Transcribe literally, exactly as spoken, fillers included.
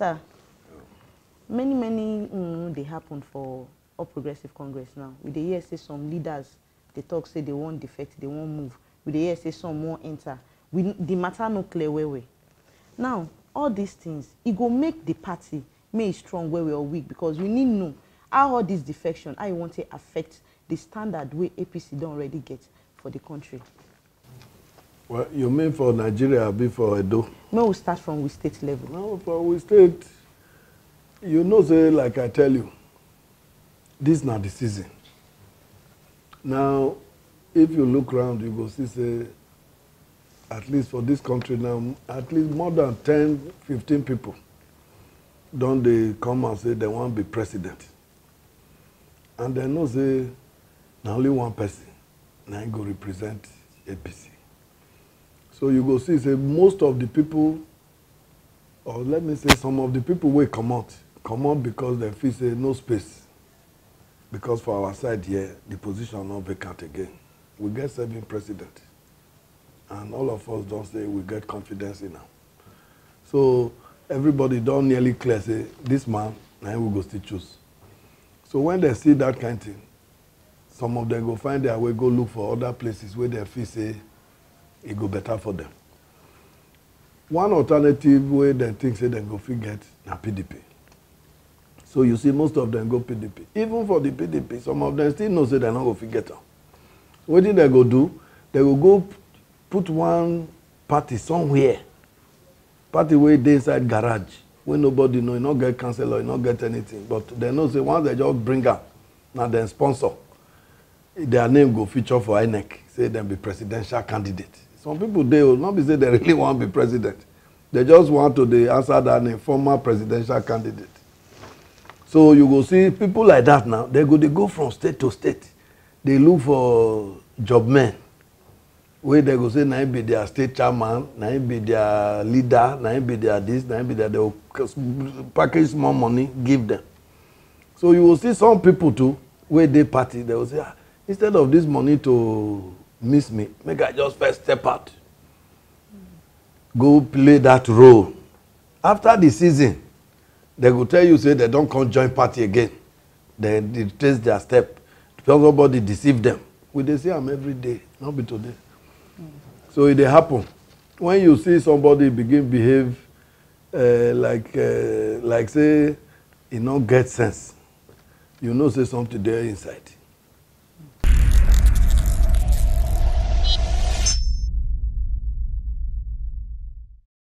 Sir, many many mm, dey happen for All Progressive Congress now. We dey hear say some leaders dey talk say they wan defect, they wan move. We dey hear say some wan enter. We, the matter no clear well well. Now, all these things, e go make the party make e strong well well or weak, because we need know how all this defection, how e wan take affect the standard wey A P C don already get for the country. Well, you mean for Nigeria, be for Edo? Make we start from we state level. No, for we state, you know say, like I tell you, this na the season. Now, if you look round, you go see say, at least for this country now, at least more than ten, fifteen people don dey come and say they wan be president. And they know say na only one person na im go represent A P C. So you go see say most of the people, or let me say some of the people wey comot, comot because they feel say no space. Because for our side here, the position no vacant again. We get seven president, and all of us don say we get confidence in am. So everybody don nearly clear say this man na him we go still choose. So when they see that kind thing, some of them go find their way go look for other places where they feel say e go better for them. One alternative wey dem think say dem go fit get na P D P. So you see, most of them go P D P. Even for the P D P, some of them still know say dem no go fit get am. Wetin dem go do? Dem go go put one party somewhere, party wey dey inside garage, wey nobody know, e no get councillor, e no get anything, but dem know say once dem just bring am, na dem sponsor. Their name go feature for INEC, say dem be presidential candidate. Some people dey o, no be say dem really wan be president, dem just want to dey answer that name, former presidential candidate. So you go see people like that now, dem go dey go from state to state, dey look for job men wey dem go say na him be their state chairman, na him be their leader, na him be their this, na him be their, dem go package small money give them. So you go see some people too wey dey party, dem go say, ah, instead of this money to miss me, make I just first step out, go play that role. After the season, dem go tell you say dem don come join party again. Dem dey trace their step because nobody deceive them. We dey see am every day, no be today. So e dey happen when you see somebody begin behave uh, like uh, like say e no get sense, you know say something dey inside.